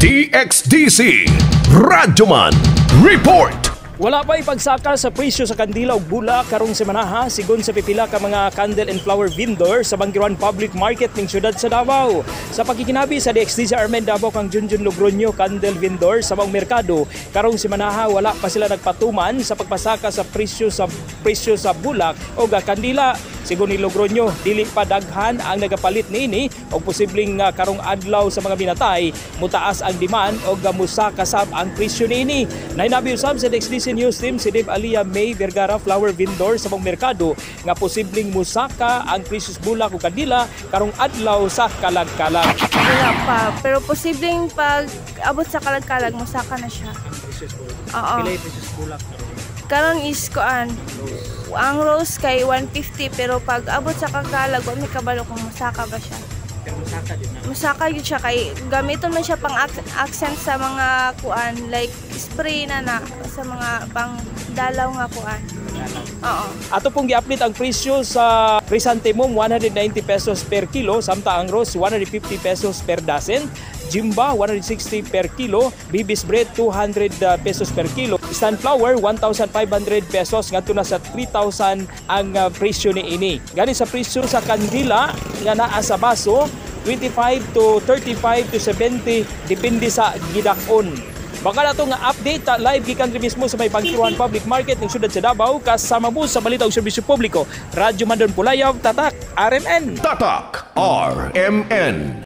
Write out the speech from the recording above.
DXDC Radyoman Report. Wala pa ipagsaka sa presyo sa kandila ug bulak karong semanaha, sigon sa pipila ka mga candle and flower vendor sa Bangiruan Public Market ning syudad sa Davao. Sa pagkikinabi sa DXDC Armen Davao kang Junjun Logroño, candle vendor sa maong merkado, karong semanaha wala pa sila nagpatuman sa pagpasaka sa presyo sa bulak o kandila. Sigon ni Logroño, dili pa daghan ang nagapalit niini og posibleng karong adlaw sa mga binatay mutaas ang demand og musaka sab ang presyo niini. Nahinabi usab sa DXDC News Team si Dave Alia May Vergara, flower vendor sa maong merkado, nga posibleng musaka ang presyo sa bulak ug kandila karong adlaw sa kalagkalag. Wala pa. Pero posibleng pag abot sa kalagkalag, musaka na siya. Oo. Karon is kuan. Ang rose kay 150, pero pag abot sa kakalag, wa may kabalo kung musaka ba siya. Pero musaka din na. Musaka yun siya kay gamiton man siya pang accent sa mga kuan, like spray na na sa mga pang dalaw nga kuan. Oo. Ato pong gi-update ang presyo sa chrysanthemum, 190 pesos per kilo, samtang ang rose 150 pesos per dozen, Jimba 160 per kilo, Bibis bread 200 pesos per kilo, sunflower 1,500 pesos ngadto na sa 3,000 ang presyo niini. Gani sa presyo sa kandila nga naa sa baso, 25 to 35 to 70, depende sa gidak-on. Baka na nga update live gikan diri mismo sa may Pagturuan Public Market ng syudad sa Davao, kasama mo sa balita ug serbisyo publiko. Radyo Mandon Pulayaw, Tatak, RMN. Tatak RMN.